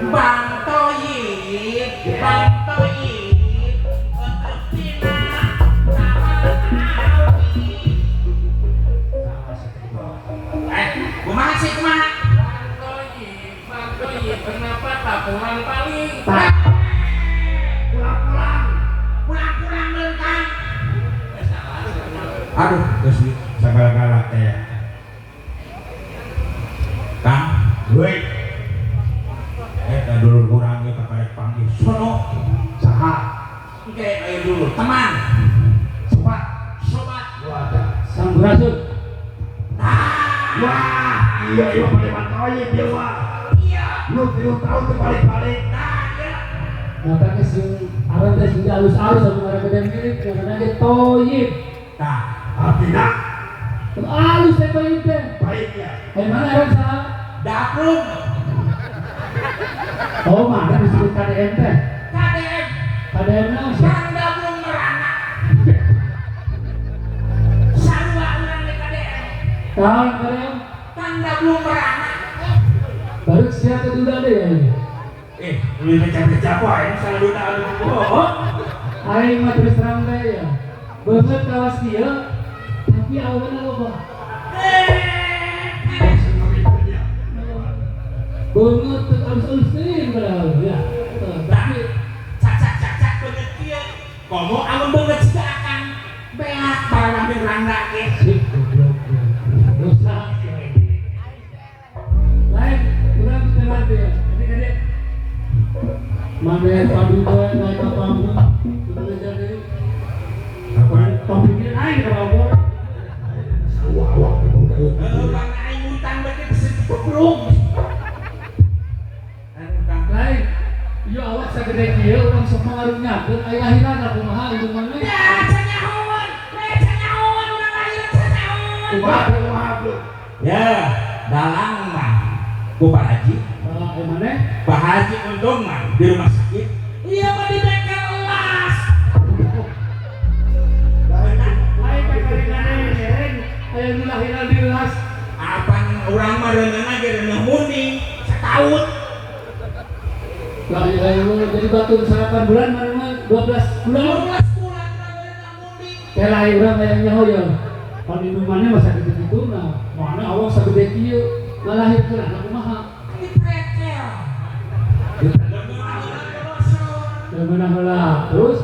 Bang Toyib, Bang Toyib, untuk tina awi. Eh, kumaha sih, kumaha? Bang Toyib, Bang Toyib, kenapa tak pulang paling? Pulang-pulang. Pulang-pulang lengkang. Aduh, geus sagala-gala teh. Kang, Woi, eh dulur kurang ge kakarek panggil. Sono, saha? Oke, ayo dulu. Teman, Sobat. Sobat. Wadah. Sampurasun. Ah, Wah, iya iya preman toyib ya wah. Iya. Lu 3 tahun tuh balik-balik. Nah, iya. Mata ke sing aran teh sing alus-alus anu ngaran gede mirip ngaranna ge Toyib. Nah, Artinya Teu alus teh Toyib teh. Baiknya. Eh, mana aran saha? Daplung. Oh, mana disebut KDM teh? KDM. KDM naon sih? Kang Daplung merana. Sarua urang di KDM. Tahun KDM. Kang Daplung merana. Baru siapa duda deh ya ini. Eh, lu baca-baca wae salah duda anu bohong. Aing mah terus terang teh ya. Beungeut kawas kieu tapi awalnya loba. Eh, Beungeut teu alus-alus teuing padahal ya. Tapi cacak-cacak beungeut kieu. Komo amun beungeut siga akan beak barang rangda ge. Sip goblok. Dosa. Lain, urang telat ya. Ini gede. Mana padu teh naik ke panggung. Kudu ngejar deui. Apa? Tong pikirin aing ke Bogor. Wah, wah, Heeh, bang aing ngutang beuki disebut. Anu Kang. Lain, ieu awak sagede kieu urang sok mangarunyakeun aya lahiran kumaha indung maneh. Ya, canyahoan. Eh, canyahoan urang lahiran canyahoan. Kumaha, kumaha, bro? Ya, dalang mah ku Pak Haji. Salah eh maneh? Pak Haji untung mah di rumah sakit. Iya mah di bengkel elas. Lain kakarengan aya nu lahiran di las. Apa urang mah reuneuhna ge reuneuh munding setahun. Lah iya jadi batur 8 bulan mana mah 12 bulan. 12 bulan urang reuneuh munding. Teh lain urang hayang nyaho ya. Pan indung maneh mah sakitu nah. Mana awak sagede kieu ngalahirkeun anak kumaha? Di pretel. Ya mana heula. Terus